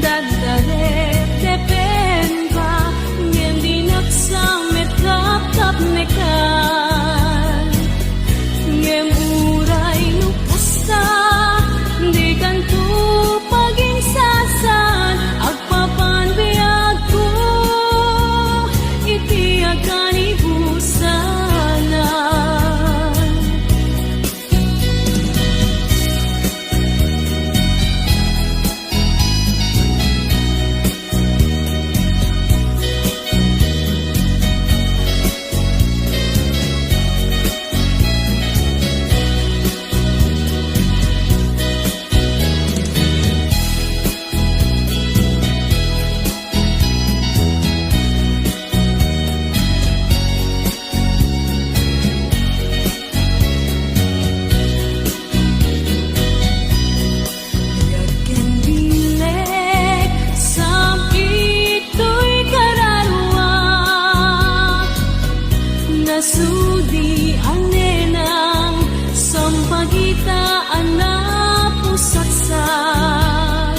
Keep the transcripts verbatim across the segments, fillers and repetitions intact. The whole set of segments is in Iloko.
Dagdarep depenka, ngem dinak sa met kapkapnekan. Ngem uray no kasta, dikanto paginsasaan, agpapan biagko iti agkanibusanan. Biag ken bilek, saan itoy kararua. Nasudi a nenang, sampagita a napusatsak.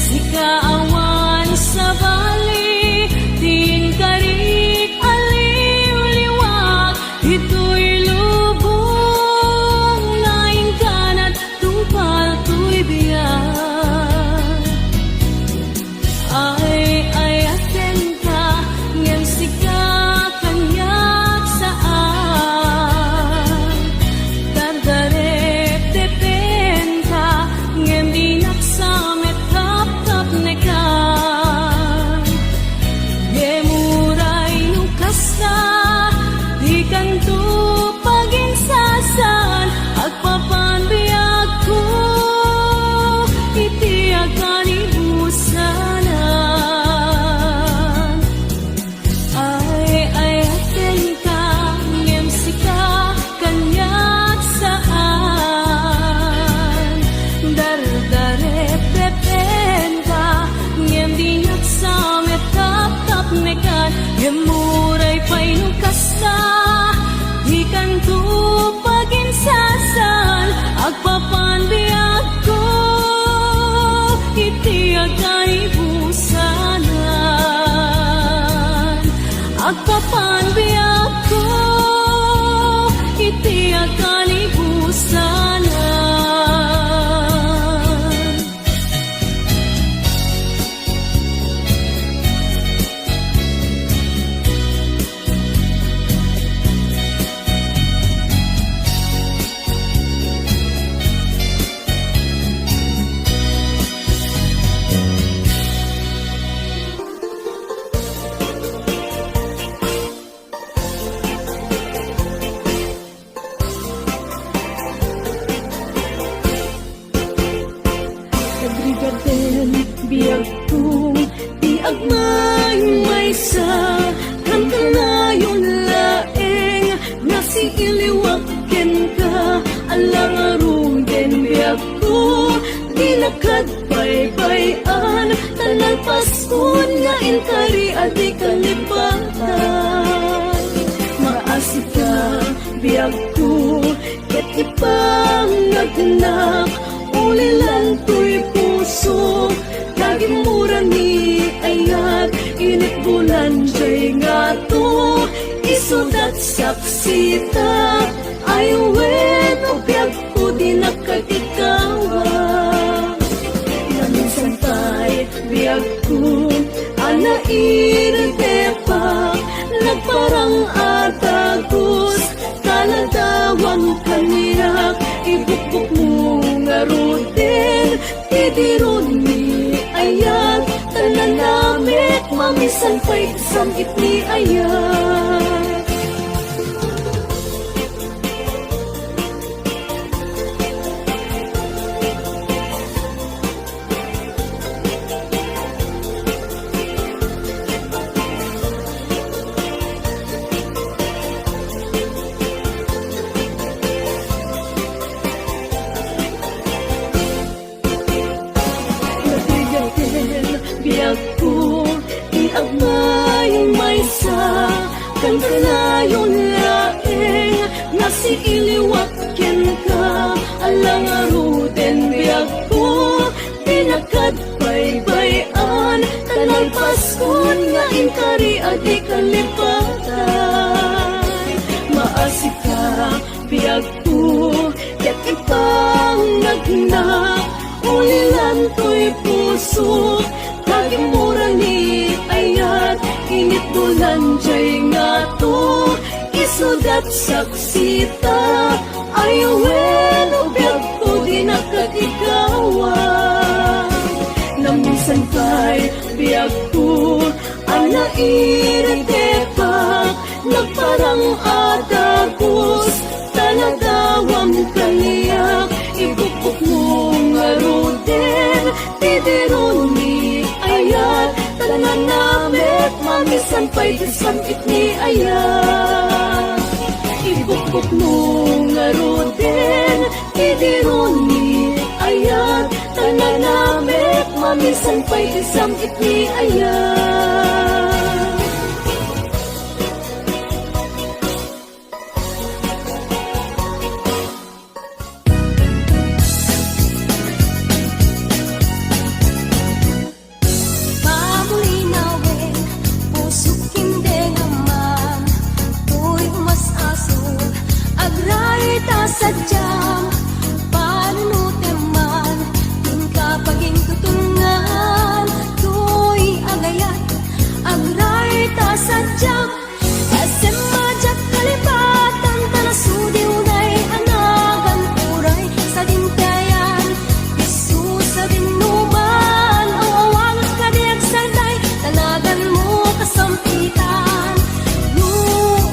Sika awan sabali, ti inkarik a liwliwak, ditoy lubong nga inkanat tungpal toy biag. Ay-ayatenka, ngem sika kaniak saan. Dardarepdepenka, ngem dinak sa met kapkapnekan. Ngem uray no kasta, dikanto paginsasaan, agpapan biagko iti agkanibusanan. Ay-ayatenka, ngem sika kaniak saan. Dardarepdepenka, ngem dinak sa met kapkapnekan. Ngem uray pay no kasta, dikanto paginsasaan, agpapan biagko iti agkanibusanan. Agpapan biagko iti agkanibusanan. Agrigaten, biagko, ti agmaymaysa, kankanayon laeng, nasiiliwak kenka, ala ngaruden biagko, dinak agbaybay-an, ta nalpaskon nga inkari a di kalipatan. Maasika, biagko, ket ipangngegnak, ulilan toy pusok, ta gimmura ni ayat, initbonan jay ngato, isudat saksita, ay wen, o biagko, dinak agikawa. Maminsan pay, biagko, a nairitepak, nagparang a dagus, Kaladawang kaniak, ibukbokmo ngaruden, ti diron ni ayat, ta nanamek, maminsan pay sam-it ni ayat. Nabigaten biagko, ti agmaymaysa, kankanayon laeng, nasiiliwak kenka, ala ngaruden biagko, ti nakad baybay Paskon nga inkari a di kalipatay. Maasika, biagko, ket ipangngegnak, ulilan toy pusok, tagimura ni ayat, initdolan jay ngato, isudat saksita, ay wen, o biagko, dinak ket igawad. Naminsan pay, biagko, a nairitepak, nagparang a dagus, ta nadawam kaniak, ibukbokmo ngaruden, ti diro ni ayat, ta nanamek, mamisan pay ti sam-it ni ayat. Ibukbokmo ngaruden, ti diro ni ayat, ta nanamek, mamisan pay ti sam-it ni ayat. Pamulinawen, pusok ken dengaman, toy umas-aso, agrarit a sadiam, panunotem man, inka pagingtutulngan, toy agayat, agrarit a sadiam, Esem a diak kalipatan, ta nasudi unay a nagan uray sadin ti ayan. Isu sadin numan, aw-awagak kadi agsarday, ta naganmo kasampitan. No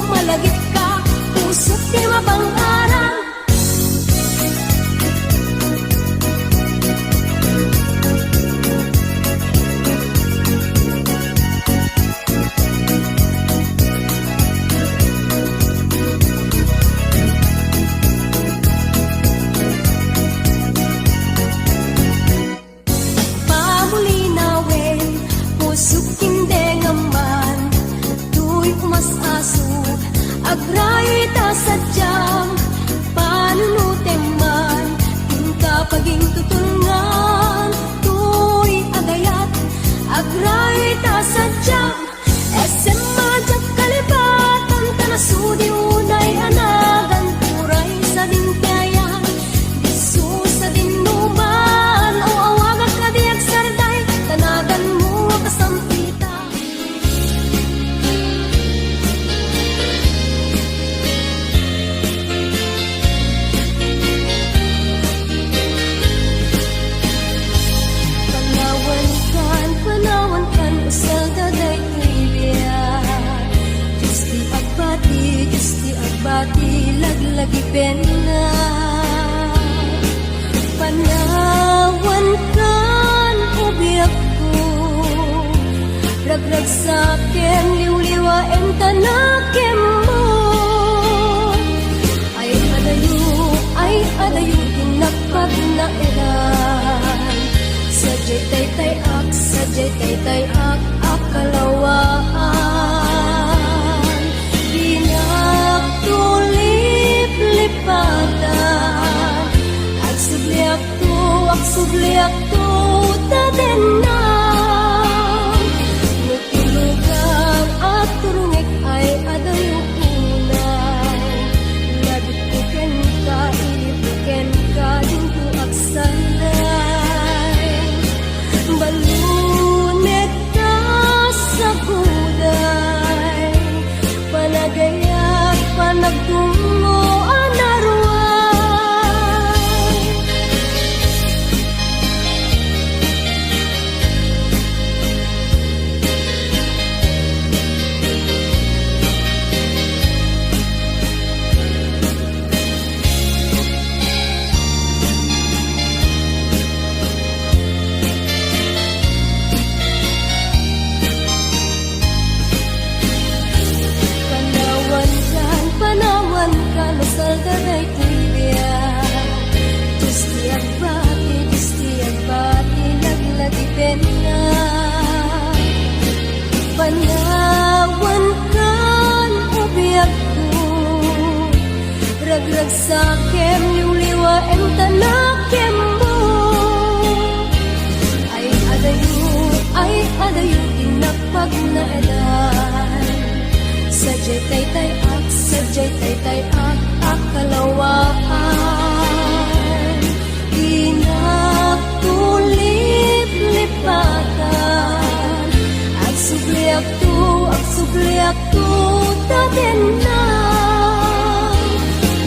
malagitka, pusok ti mabang-aran. Pamulinawen, pusok ken dengaman, toy umas-aso, agrarit a sadiam, panunotem man, inka pagingtutulngan, toy agayat, agrarit a sadiam, Esem a diak kalipatan, ta nasudi unay a nagan uray sadin ti ayan. Isu sadin numan, aw-awagak kadi agsarday, ta naganmo a kasampitan. Panawankan, panawankan, usal ta daytoy biag. Dios ti agbati, Dios ti agbati, laglagipenna. Panawankan, o biagko, ragragsakem, liwliwaem ta nakemmo. Ay adayo, ay adayo, ti napagnaedan. Sadiay taytay-ak, sadiay taytay-ak a kalawaan. Dinakto liplipatan, agsubliakto, agsubliakto, ta dennak. No ti lugar a turongek ay adayo unay, labitko kenka, ilibko kenka, dinto agsarday. Balunekta saguday, panagayat, panagtungngo a naruay. Panawankan, panawankan, usal ta daytoy biag. Dios ti agbati, Dios ti agbati, laglagipenna. Panawankan, o biagko, ragragsakem, liwliwaem ta nakemmo. Ay adayo, ay adayo, ti Agnaedan, sadiay taytay-ak, sadiay taytay-ak a kalawaan. Dinak to liplipatan, agsubliakto, agsubliakto ta dinak.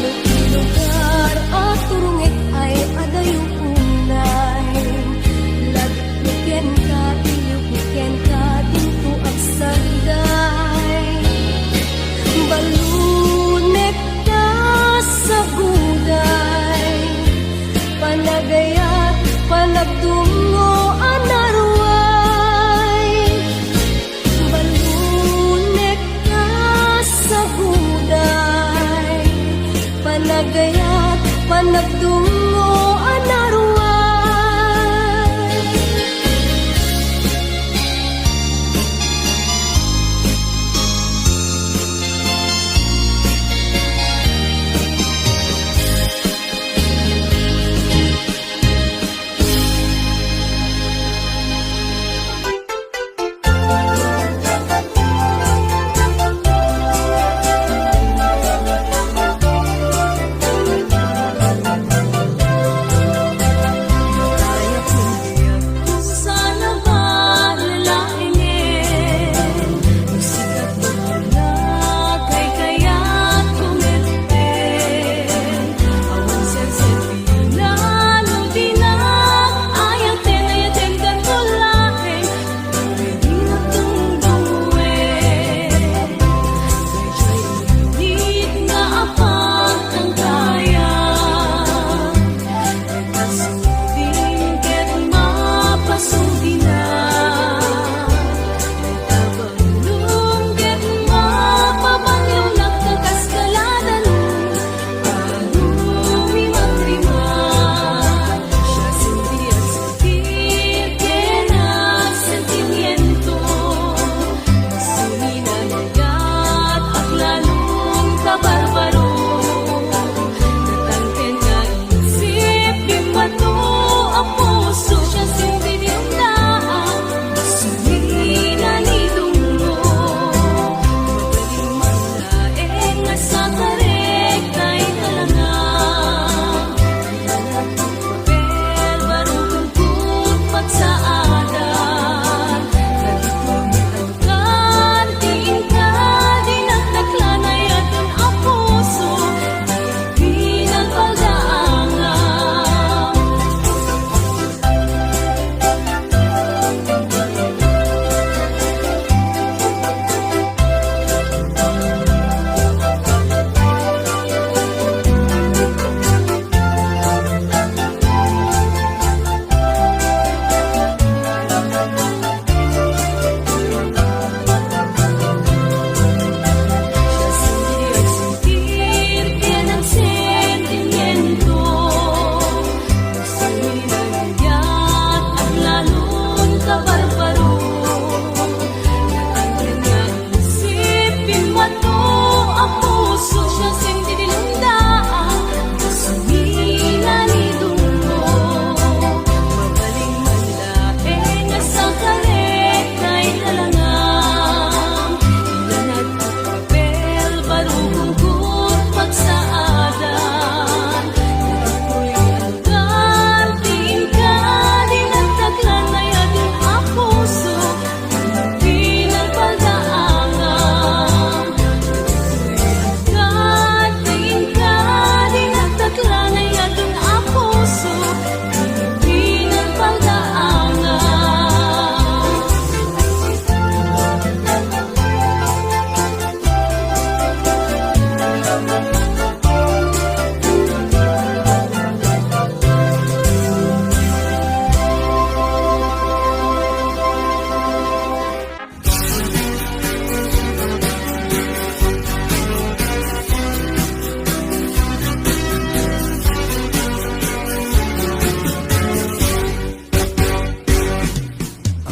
No ti lugar a turongek ay adayo unay, lagipmi kenka, iyupmi kenka dinto agsagday. Ballonek ta saguday, panagayat, panagdungngo a naruay. Ballonek ta saguday, panagayat, panagdungngo a naruay.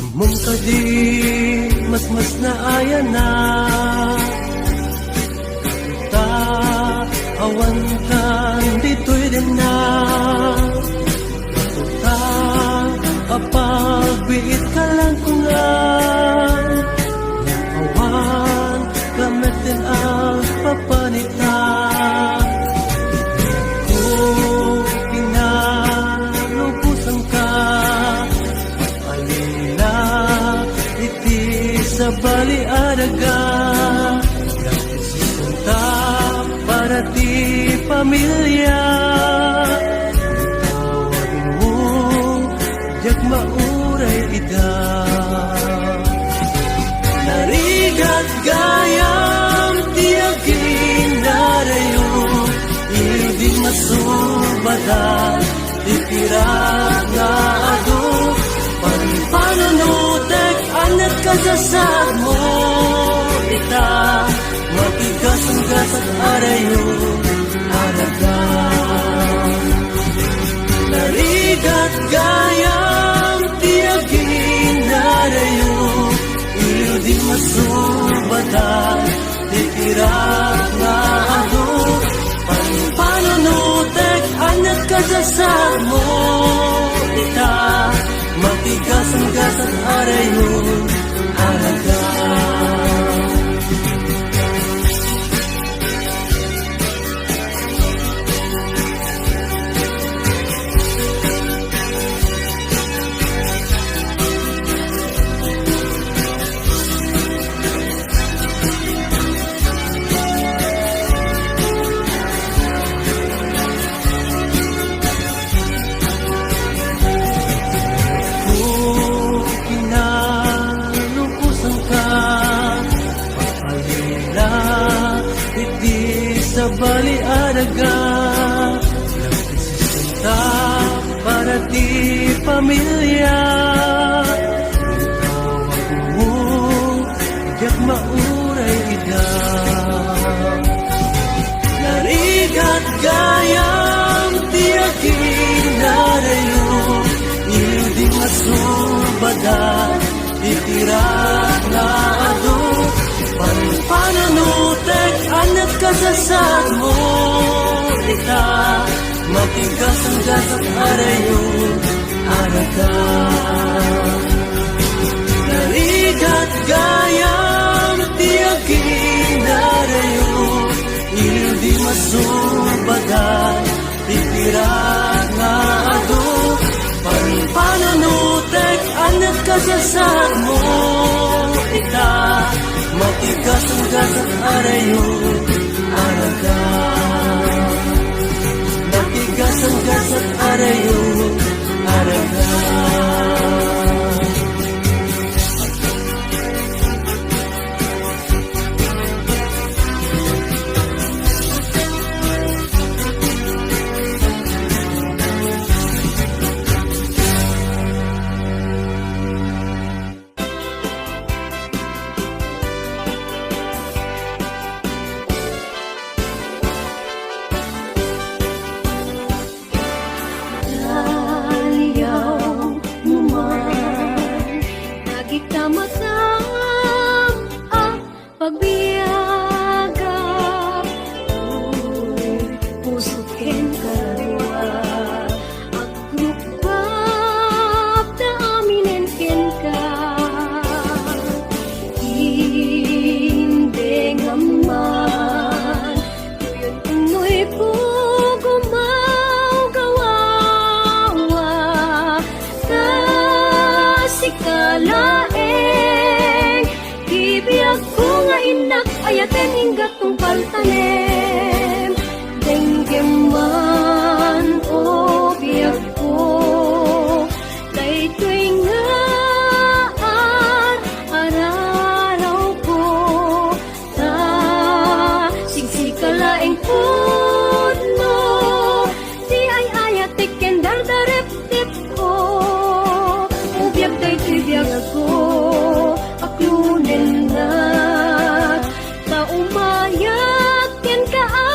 Ammom kadi, masmasnaayannak ta awankan ditoy dennak. Ta apagbiitka laeng kunam, Sabali a daga, gratis ta para ti pamilya. Tawagmo, diak mauray ida. Narigat gayam ti aginarayo, idi masubadan ti pirak nga adu. Panpanunotek, aniat kasasarmo ita, matigasgasat a rayo, araga. Narigat gayam ti aginarayo, idi masubadan ti pirak nga adu. Panpanunotek, aniat kasasarmo ita, matigasgasat a rayo, araga. Kinalukusanka, papalina iti sabali a daga. Nagdesisyon ta para ti pamilya. Tawagmo, diak mauray ida. Narigat gayam ti aginarayo, idi masubadan ti pirak nga adu. Panpanunotek, aniat kasasarmo ita, matigasgasat a rayo, araga. Narigat gayam ti aginarayo, idi masubadan ti pirak nga adu. Panpanunotek, aniat kasasarmo ita, matigasgasat a rayo, araga. Matigasgasat a rayo, araga. Daliaw mo man dagita matam a pagbiagak, pusot ken kaduak, agrukbab ta aminen kenka. Indengam man, tuyon unnoy pugo mawgawawa, ta sika laeng ti biagko nga innak ayaten, inggat tungpal tanem. Denggem man, o biagko, daytoy nga ar-arawko, ta siksika laeng pudno ti ay-ayatek ken dardareptepko. O biag, daytoy biagko, aklonennak, ta umayak kenka a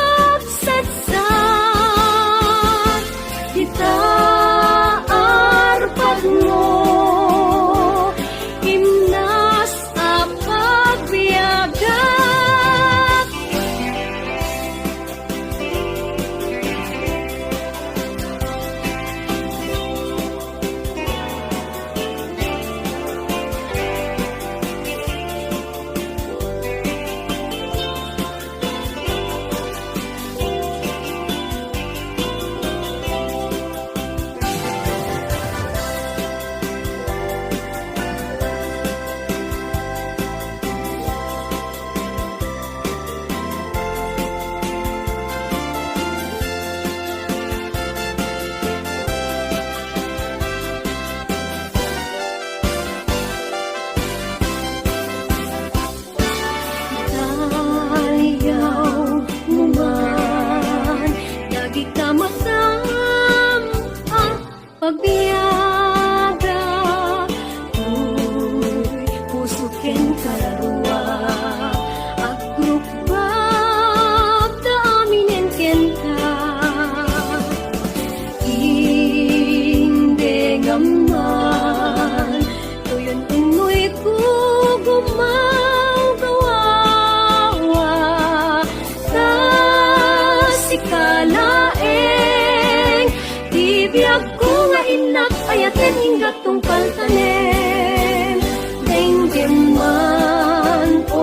Amen. Denggem man, o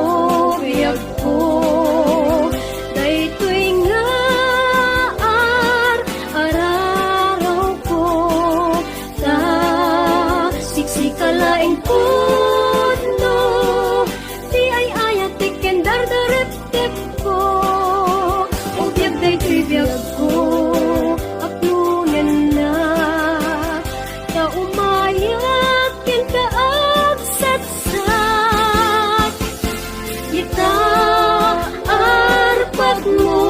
biagko, daytoy nga ar-ararawko, ta siksika laeng pudno ti ay-ayatek ken dardareptepko. O biag, daytoy biagko, apnonennak, ta umayak kenka agsaksakit. Ita, arpatmo,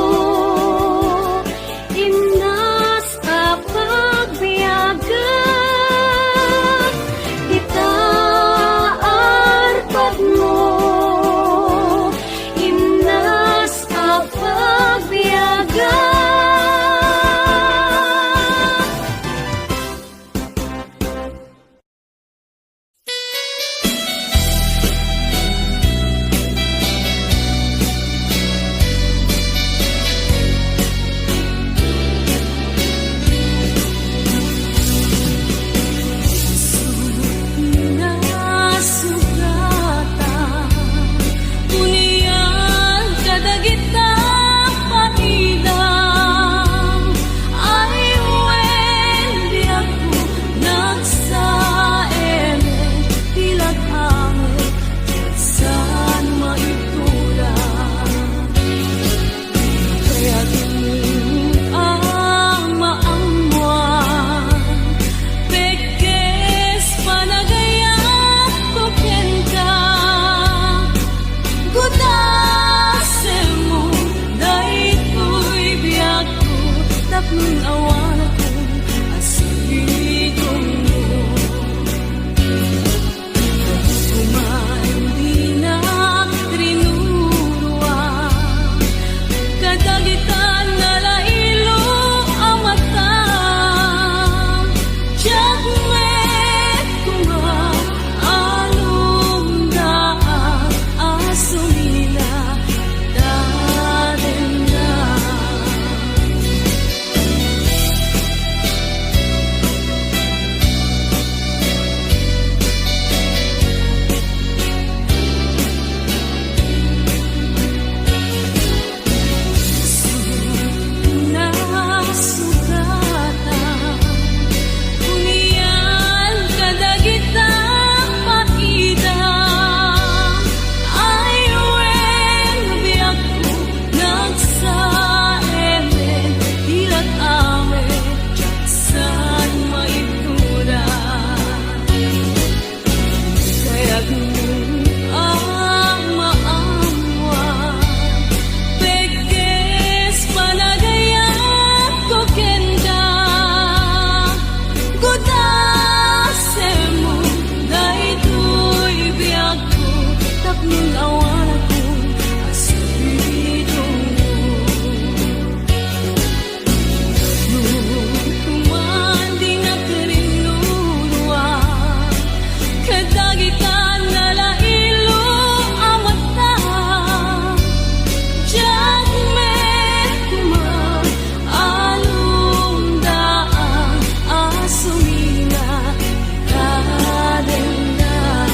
innas a pagbiagak. Ita, arpatmo, innas a pagbiagak. Nasugatan, unian kadagita paidam, ay wen biagko nagsaemek ti lag-angek, saan maituda. Kayatmo a maammoan, pekes panagayatko kenka. Gudasemmo daytoy biagko, tapno awan a sabitonmo. Kuman dinak rinurua kadagita nalailo a mata. Diak met koma alumdaan a sumila ta dennak. Nasugatan, unian kadagita paidam, ay wen biagko nagsaemek, ti lag-angek saan maituda. Kayatmo a maammoan, pekes panagayatko kenka. Gudasemmo daytoy biagko, tapno awan a sabitonmo. Kuman dinak rinurua kadagita nalailo a mata. Diak met koma alumdaan a sumila ta dennak.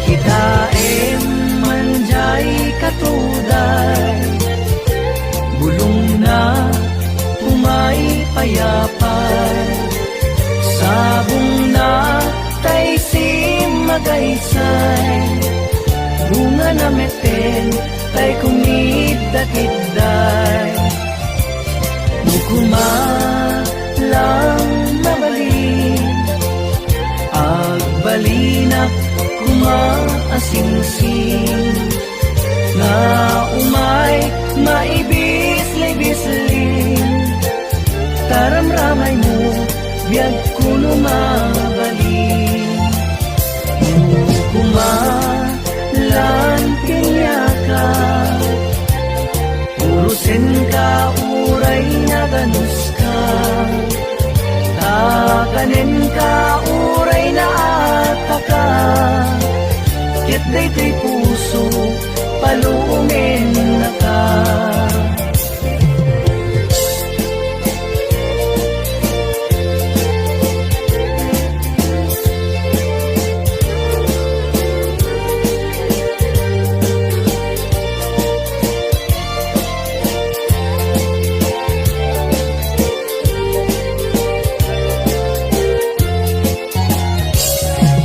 Kitaem man jay katuday, bulongna umay payapay, sabongna tay simmagaysay, bungana metten tay kumidda-kidday. Mo koma lang mabalin, agbalinak koma a singsing, nga umay maibislibisling, ta ramramaymo biagko no mabalin. Mo Kumalan kaniaka, urosenka uray naganuska, kakanenka uray naataka, ket daytoy puso, palumennaka.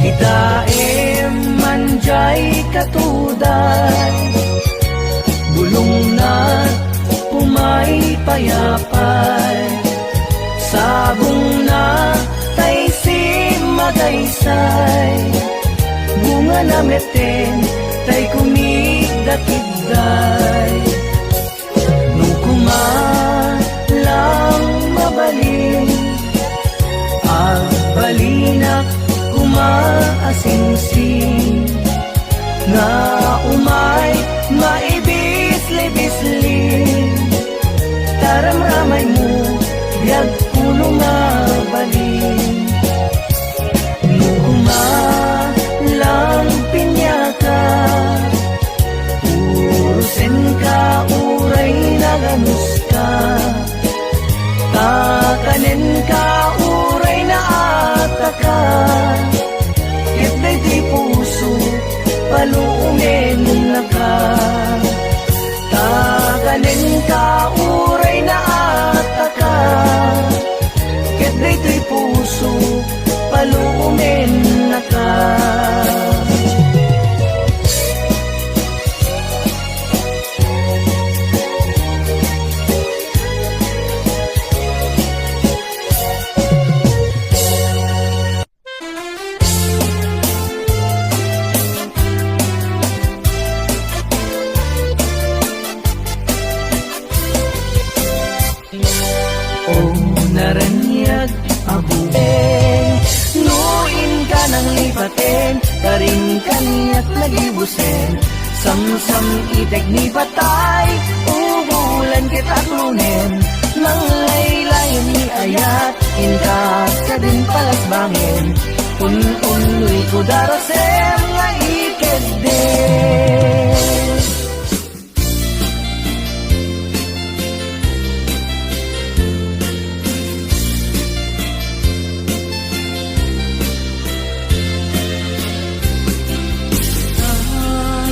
Itaem man jay katuday, bulongna, pumaypayapay, sabongna, tay simagaysay, bungana metten, tay kumikdakidday. No koma lang mabalin, agbalinak koma a singsing, nga umay maibisli-bisli, taramramaymo, biag kuno nga balin. No koma lang piniaka, urosenka uray naganuska, kakanenka uray naataka, ket daytoy puso, palumennaka. Kakanenka uray naataka, ket daytoy puso, palumennaka. O naraniag a bubeng, no inka nanglipaten, karin kaniak nagibusen, samsam-itek ni patay, ubulan ket aklonen, manglaylayen ni ayat, inka kadin palasbangen, un-unnoyko darasem nga ikedden.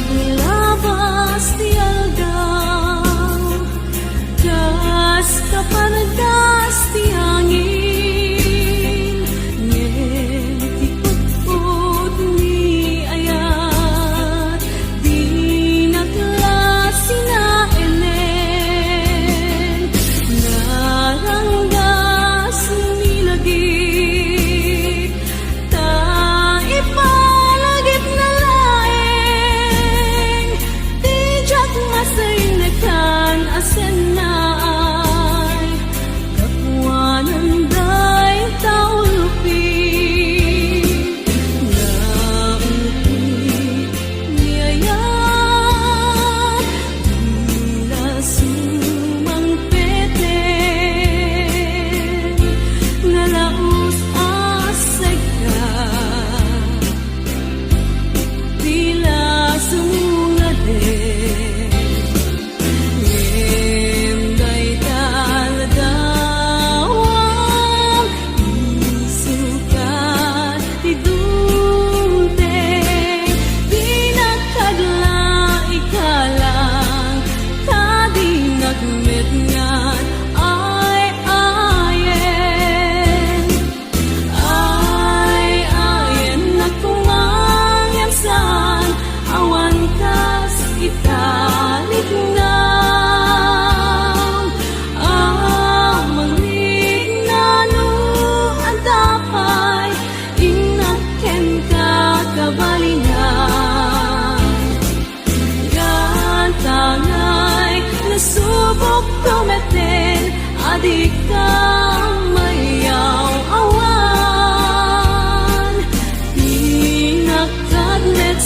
Aglabas ti aldaw, kas kapargas ti angin, ngem ti putput ni ayat, dinak la sinaenen. Naranggas ni lagip, ta ipalagipna laeng ti diak masengekan a sennaay. Kakuanan dayta ulpi, nga ulpi ni ayat, dina sumangpeten, nga laus a sekka, ti la sumungaden. Ngem dayta aldawan, isukat ti dungteng, dinak kadla ikalang, ta dinak met ngan ay-ayen. Ay-ayennak koma ngem saan, awan kas ita riknam a mangikna no adda pay innak kenka kabalingan. Gantangay, nasubokko metten a dika mayaw-awan. Dinak ket met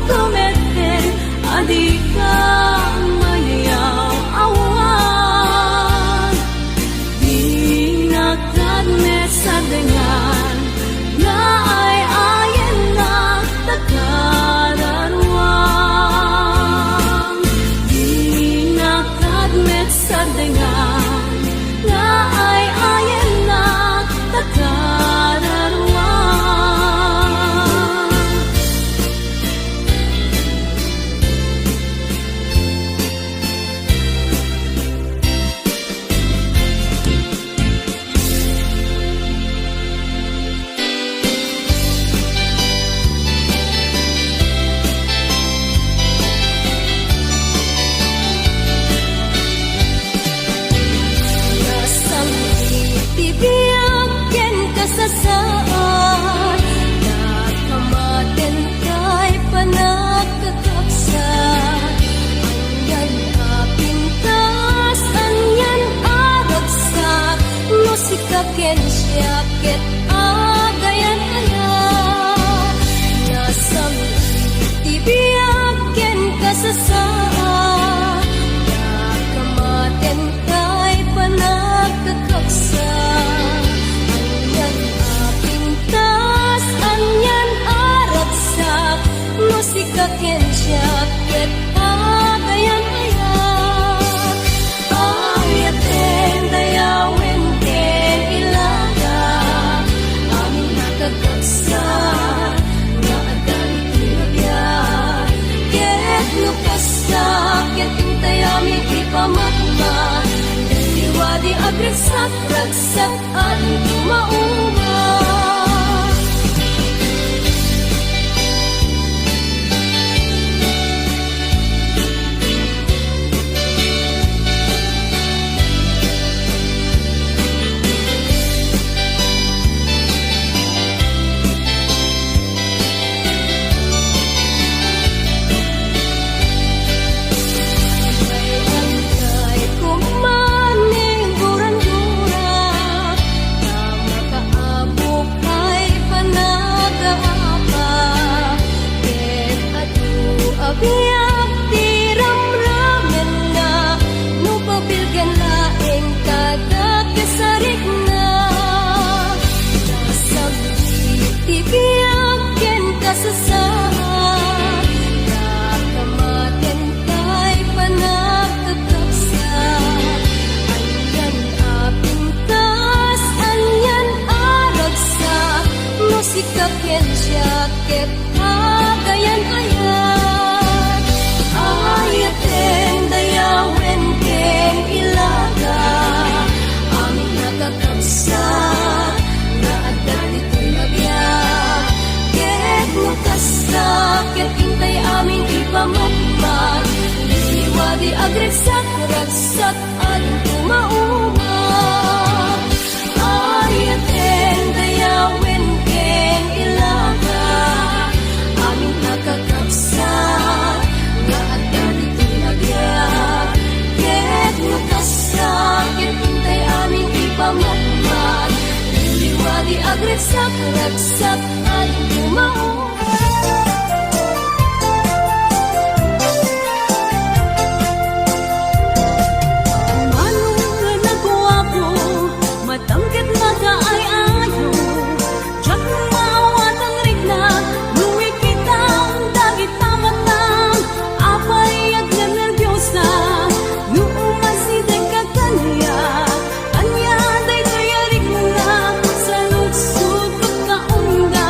Tumetten a dika mayaw-awan. Dinak met sardengan nga ay-ayennak ta kararuam. Dinak met sardengan nga ay-ayennak ta kararuam. Nasangiti ti biag ken kasasaad, nakamaten tay panagkakabsat. Anian a pintas, anian a ragsak, no sika ken siak ket agayan aya. Nasangiti ti biag ken kasasaad, nakamaten tay panagkakabsat. Anian a pintas, anian a ragsak, no sika ken siak ket agayan aya. Ayaten, dayawen ken ilaga, amin a kakabsat nga adda ditoy a biag. Ket no kasta, ket intay amin ipamatmat, ket liwadi agragsak-ragsak, adinto mauma. Ay, anggay ko maning gurandura, ta makaabok ay panagaapa, ket adu a biag ti ramramenna, no pabilgen laeng kadakes a rikna. Nasangiti ti biag ken kasasaad, nakamaten tay panagkakabsat. Anian a pintas, anian a ragsak, no sika ken siak ket agayan aya. Ayaten, dayawen ken ilaga, amin a kakabsat nga adda ditoy a biag. Ket no kasta, ket intay amin ipamatmat, liwadi agragsak-ragsak, adinto mauma. Ayaten, dayawen ken ilaga, amin a kakabsat nga adda ditoy a biag. Ket no kasta, ket intay amin ipamatmat, liwadi agragsak-ragsak, adinto mauma. Manong naguapo, madam ket makaay-ayo, diak maawatan rikna, no ikitam dagita matam, apay agnernerbiosa, no umasidegka kaniak, ania daytoy a rikna, saludsod ket kaunda.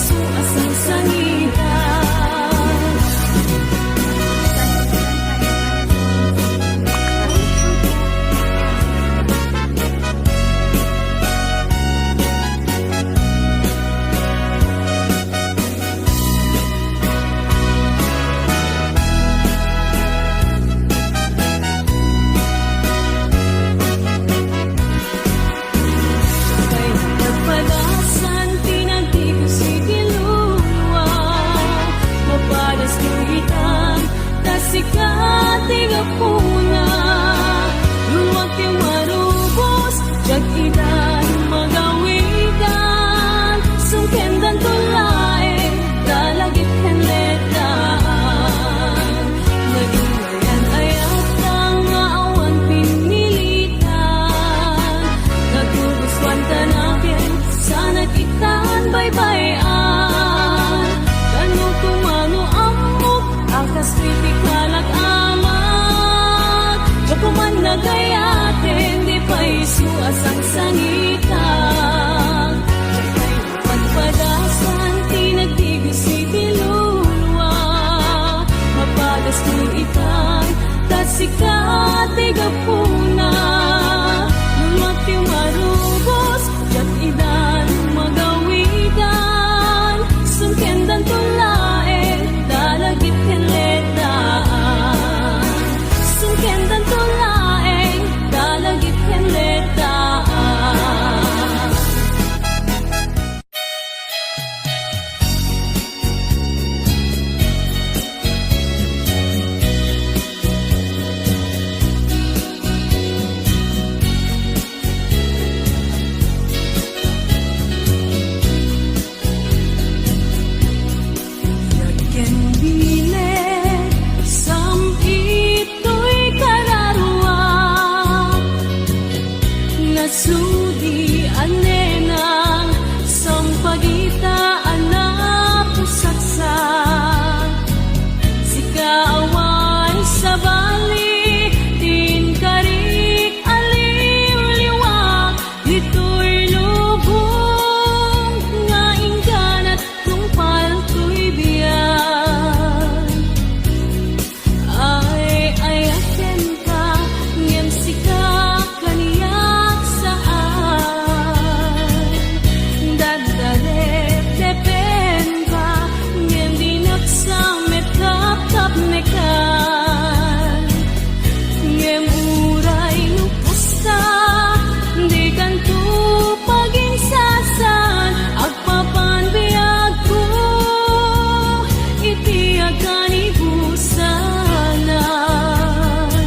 Asangsangitan. Kay nagpadasan ti nagtigas iti lulua, mapadas ti itan, ta sika ti gapuna. Luluak ti marubos, diak idan magawidan, sungkendanto laeng, dalagip ken leddaan. Naging Ayan-ayat nga awan pinilitan, naggugustuan ta naken, sanak itan baybay-an. Kano koma no ammok a kas ti kalak amak, diak man nagayaten, di pay isu a sangsangitan. Pagpadasan ti nagtigas iti lulua, mapadas ti itan, ta sika ti gapuna. Luluak ti marubos, diak idan magawidan, sungkendanto laeng, dalagip ken leddaan. Sungkendanto laeng, dalagip ken leddaan. Biag ken bileg, sam-it toy kararua, nasudi a nenang, sampagita a napusaksak. Sika awan sabali, ti inkarik a liwliwa, ditoy lubong nga inggana tungpal toy biag. Ay-ayatenka, ngem sika kaniak saan. Daddaretepenka, ngem dinak sa met kapkapnekan. Ngem uray no kasta, dikanto paginsasaan, agpapan biagko iti agkanibusanan.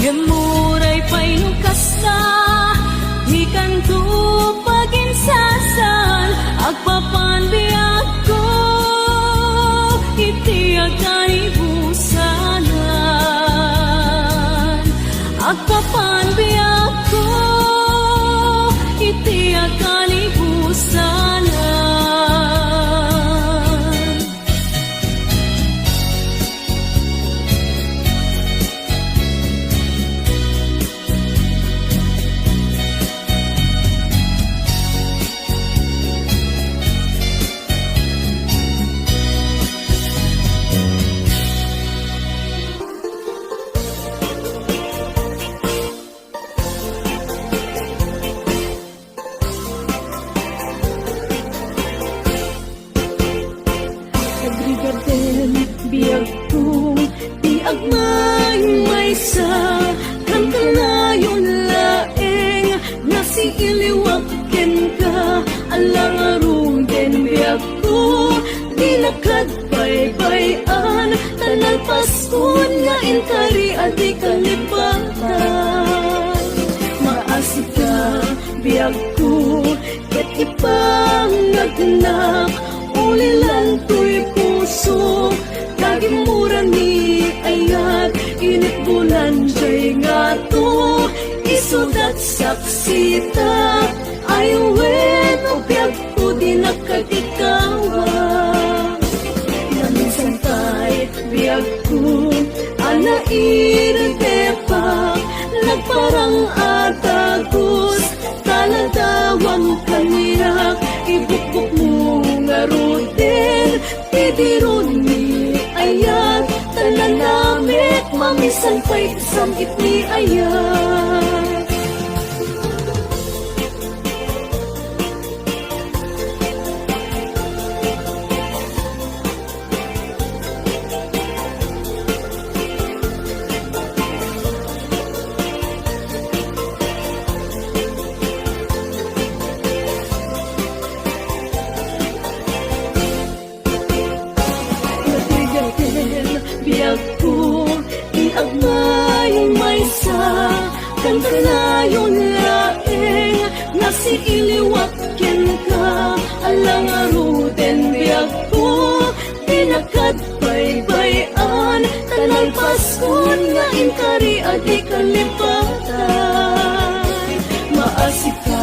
Uray pay no kasta, dikanto paginsasal, agpapan biagko iti akanibusanan. Agpapan biagko iti akanibusanan. Agrigaden, biagko, ti agmaymaysa, kankanayon laeng, nasiiliwak kenka, ala ngaruden, biagko, dinakad baybay-an, ta nalpaskon nga inkari a di kalipatan. Maasika, biagko, ket ipangngegnak, ulilan toy pusok, ta gimmura ni ayat, initbulan jay ngato, isudat saksita, ay wen, o biag- ko dinak katikawak. Naminsan pay biagko a nairetepak, nagparang a dagus, taladawam kaniak, ibukbokmo ngaruden, ti diron ni ayat, ta nanamek, mamisan pay sam-it ni ayat. Natigaten, biagko, ti agmaymaysa, kankanayon laeng, nasiiliwak kenka, ala ngaruden, biagko, dinakad baybay-an, ta nalpaskon nga inkari a di kalipatan. Maasika,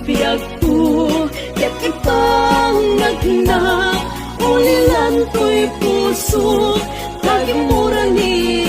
biagko, ket ipangngegnak, ulilan toy pusok, ta gimmura ni